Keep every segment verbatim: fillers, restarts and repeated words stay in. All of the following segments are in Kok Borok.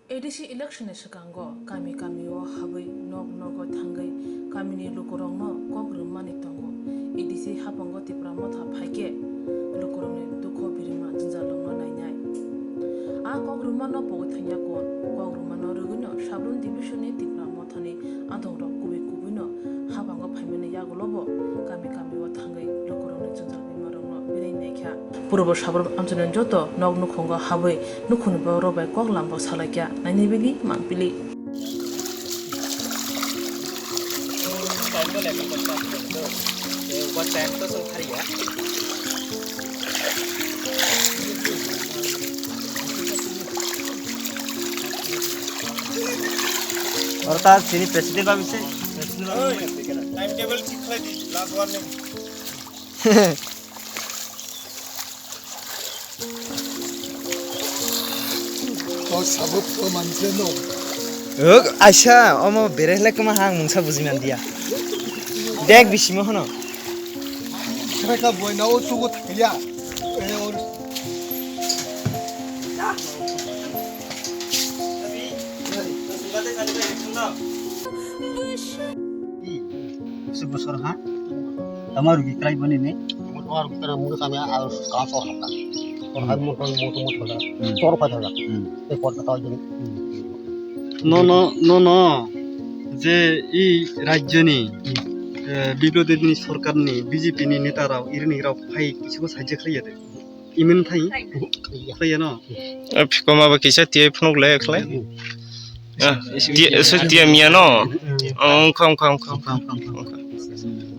A D C election ni swkango kami kami o habwi nok nogo thangwi kamini lukurokno kok rwmani tongo. A D C haphango Tipra Motha phaikhe lukurokni dukho birima jwnjalrokno nainai. A kok rwmano pogwi thangya kon, kok rwmano rwgwino Sabrum division ni Tipra Mothani adongrok kubui kubuino haphango phaimani yagulobo kami kami o thangwi lukurokni jwnjal bimarokno belai naikha. Purbo Sabrum amchaini joto nok nukhungo habwi nukhungni borok bai kok lambo salaikha, nainai bini mangpili. Oro ta chini president ba bisi. Time table thik khlai di, last warning. To sabuk to manse no. Uk, aisa, omo berehle kuma hang mungsa buji mandia. Dek bisimo hono. Khreka boina o tugo thakya. E or. Bwswk bwswk ha? Tama rugi kwrai boni ni? Tama rugi kwrai mungsa kami a kaso hapta. Por hai mungsa mungsa mungsa da. Hmm. Tor pai thada. Hmm. Tei por ta jini. No, no, no, no. Je i rajyoni, eh, biplob debini sorkarni, B J P ni neta rok, irini rok phai kichiko sajak khlaiya de. Imin thai? Thai ya no? Eh, phikoma ba kisa tiya phunuk le khlai. Ah, tiya, so tiya miya no? Oh, kham, kham, kham, kham, kham.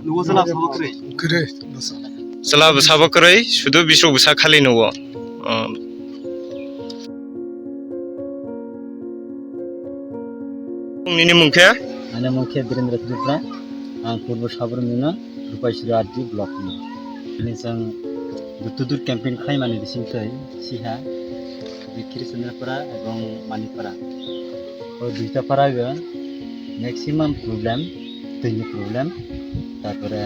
Nugo sala sabo kwrwi? Kwrwi, bwsa. Sala bwsabo kwrwi, sudu bisuk bwsa khali nugo. Oh. Nini mung khe? Ani mung khe Birendra Tripura. Ang Purbo Sabrumni no, Rupaisuri R D block ni. Ani chwng door to door campaign khlaimani bisingtwi siha Bikiri Chandrapara ebong Manikpara. O duita para o maximum problem, twini problem, tarpore,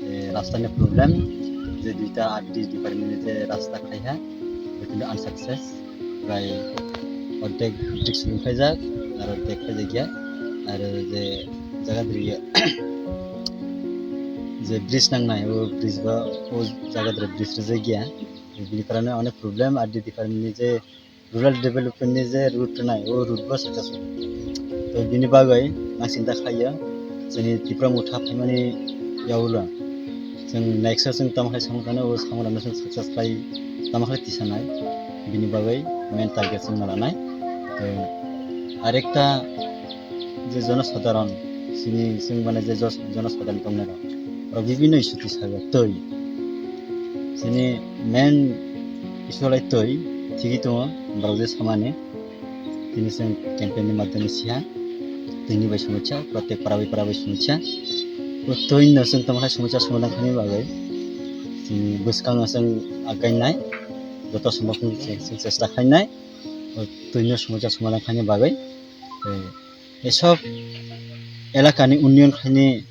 eh, rasta ni problem, je duita R D department ni je rasta khlaiha, bekheno unsuccess. Prai ordek bridge swrwng khaijak, aro ordek khaijakya, aro je jaga diriya je bridge nangnai, o bridge ba, o jaga diri bridge rijak ya. Bini karone onek problem, R D department ni je rural development ni je route nai, o route bo successful. To bini bagwi ang chinta khlaiyo, chini Tipra Motha phaimani yagulo. Chwng next o chwng tamo khe samung tanai, o samung rokno chwng success khlai tamo khe tisanai, bini bagwi main target chwng ma lanai. Tei arekta je jonosadharon, chini chwng mane je jos-, jonosadharon tongnai rok, borok bibinno issue tisago twi. Chini main issue lai twi thigwi tongo, borok je samani. Tini chwng campaign ni madhyame siha twini bai somosya, protek para bai para bai somosya. O twino chwng tamo hai somosya somadhan khaina bagwi chini bwskango chwng againai, joto sombhob chwng chesta khainai o twino somosya somadhan khaina bagwi. Tei esob elakani unnoyon khaini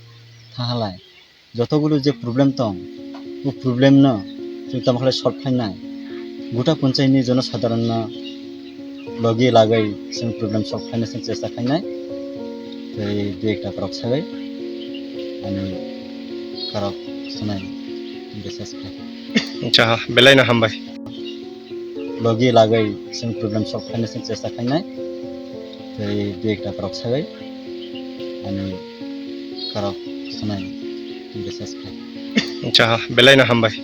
thahalai. Jotogulo je problem tong, o problem no chwng tamo khlai solve khlainai. Gota ponchai ni jonosadharon no logi lagwi chwng problem solve khlaina chwng chesta khlainai. Tei dui ekta borok sagwi ani korok sanai message khlai. Acha, belai no hambai. Logi lagwi chwng problem solve khlaina chwng chesta khlainai. Tei dui ekta borok sagwi ani korok sanai message khlai. Acha, belai no hambai.